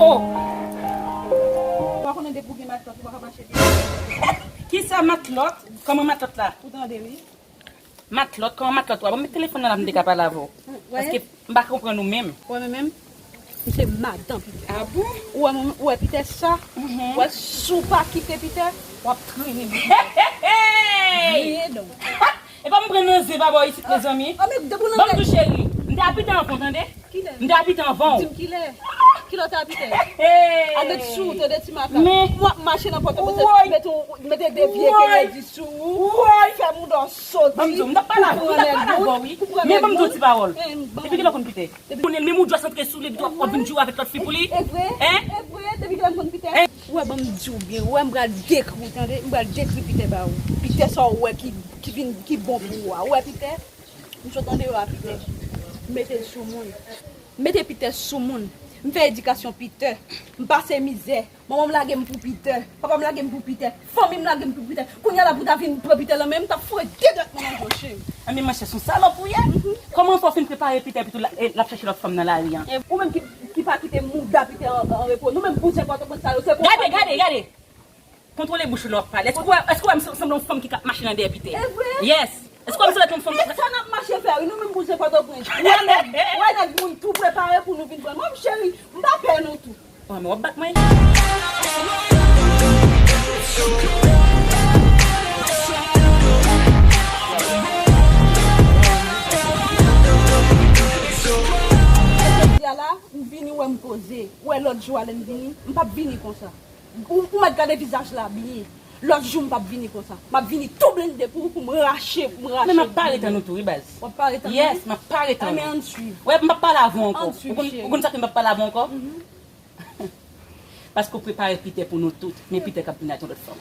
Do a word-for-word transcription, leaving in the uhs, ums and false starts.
Oh! Ou pa konnen depi w gen matlòt, ou pa ka mache byen. Kisa matlòt? Kòman matlòt la? Ou tande, wi. Matlòt, kòman matlòt ou a? Bon, met telefòn nan la, m te ka pale avè w. Paske m pa konprann ou menm. Ou wè mwen menm? M se madan Pitè. Ah bon? Ou wè mwen, ou wè Pitè sa? Ou wè si w pa kite Pitè, w ap trennen. Hey! Griyen dan w. E pa m pran nan zen pa bò isit, mezanmi. Ban m di w, cheri, m te a Pitè anvan w, tande? Kilè? M te a Pitè anvan w. Di m kilè? Kilè w te a Pitè? Hey! Al met sou w, tande ti makak. Men. W ap mache nan pòtoprens, mete, mete de vye kenedi sou ou, fè mouda w soti. Ban m di w, m t ap pale avè w, m t ap pale avè w, wi. Men ban m di w ti pawòl. Depi kilè w konn Pitè? Konnen l, menm ou dwe santre sou li, epi w ap vin joure avèk lòt fi pou li. E vre? Hein? E vre, depi kilè m konn Pitè? Hein? Ou wè, ban m di w byen, ou wè, m pral dekri w, tande? M pral dekri Pitè ba ou. Pitè sa w wè ki, ki vin, ki bon pou ou a. Ou wè Pitè? M sot andeyò a Pitè. M mete l sou moun. M mete Pitè sou moun. M fè edikasyon Pitè. M pase mizè. Manman m lage m pou Pitè. Papa m lage m pou Pitè. Fanmi m lage m pou Pitè. Kounye a la pou ta vin pran Pitè lan men m, m t ap foure de dwèt mwen nan je w, cheri. Anben, monchè, se yon salòp ou ye. Kòman fè w fin prepare Pitè epi tou l ap chèche lòt fanm nan lari an? Ou menm ki, ki pa kite mouda Pitè an, an repo. Nou menm bouzen Pòtoprens sa yo, se pou... Gade, gade, gade! Kontwole bouch ou lè w ap pale. Èske w wè, èske w wè m sanble yon fanm ki ka ap mache nan dèyè Pitè? E vre? Yes. Èske w wè m sanble yon fanm ki... E sa n ap mache fè, wi, nou menm bouzen Pòtoprens. Wè nèg, wè nèg moun tou prepare pou nou vin pran. Mwen, cheri, m pa pè nou tou. Oh, men w ap bat mwen. Jodi a la, m vini, wè m poze. Wè lòt jou a lè m vini, m p ap vini konsa. Ou, ou mèt gade vizaj la byen. Lòt jou m p ap vini konsa. M ap vini tou blende pou, pou m rache, pou m rache. Men m ap pare tann ou tou, wi, baz. W ap pare tann mwen? Yes, m ap pare tann ou. Anben, ann swiv. Wè, m p ap pale avè w ankò. Ann swiv, cheri. Ou konn, ou konn sa k fè m p ap pale avè w ankò? Paske w prepare Pitè pou nou tout, men Pitè k ap vin ak yon lòt fanm.